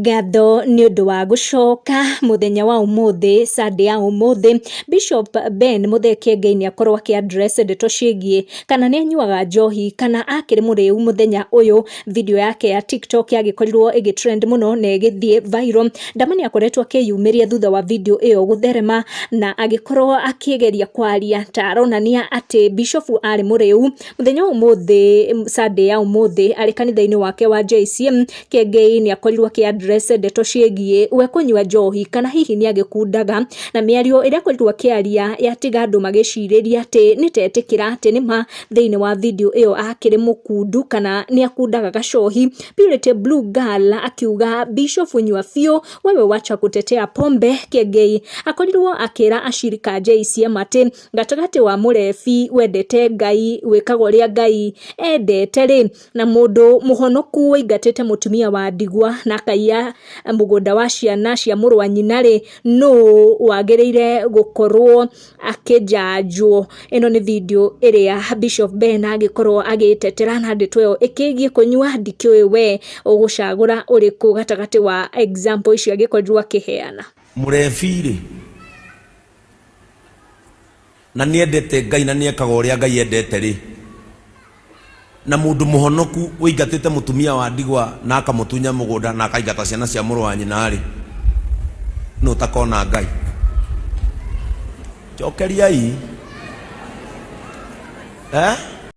Ngatho nĩ ũndũ wa gũcoka mũthenya wa ũmũthĩ, Sunday ya ũmũthĩ, Bishop Ben Muthee Kiengei nĩ akorwo akĩ address ndeto ciĩgiĩ kana nĩ anyuaga njohi kana akĩrĩ mũrĩu mũthenya ũyũ. Video yake ya TikTok yagĩkorirwo ĩgĩ trend mũno na ĩgĩthiĩ viral. Ndama nĩ akoretwo akĩyumĩria thutha wa video ĩyo gũtherema na agĩkorwo akĩgeria kwaria ta aronania atĩ Bishop arĩ mũrĩu. Mũthenya wa ũmũthĩ, Sunday ya ũmũthĩ arĩ kanitha-inĩ wake wa JCM, Kĩengei nĩ akorirwo akĩ address ndeto ciĩgiĩ we kũnyua njohi kana hihi nĩ agĩkundaga, na mĩario ĩrĩa akorirwo akĩaria yatiga andũ magĩcirĩria atĩ nĩ tetĩkĩra atĩ nĩma thĩinĩ wa video ĩyo akĩrĩ mũkundu kana nĩ akundaga gacohi. Purity Blue Girl akiuga Bishop nyua biũ wewe wacha kutetea pombe. Kĩengei akorirwo akĩra ashirika a JCM atĩ gatagatĩ wa mũrebi wendete Ngai wĩkaga ũrĩa Ngai endete rĩ, na mũndũ mũhonoku ũingatĩte mũtumia wa ndigwa na akaiya mũgũnda wa ciana cia mũrũ wa nyina rĩ, nũ wagĩrĩire gũkorwo akĩnjanjwo? Ĩno nĩ video ĩrĩa Bishop Ben agĩkorwo agĩtetera na ndeto ĩyo ĩkĩgiĩ kũnyua, ndikĩũĩ we ũgũcagũra ũrĩkũ gatagatĩ wa example icio agĩkorirwo akĩheana. Mũrebi-rĩ, na nĩendete Ngai na nĩekaga ũrĩa Ngai endete-rĩ, na mũndũ mũhonoku ũingatĩte mũtumia wa ndigwa na akamũtunya mũgũnda na akaingata ciana cia mũrũ wa nyina-rĩ, nũ ũtakona Ngai? Njokeriai. Eh?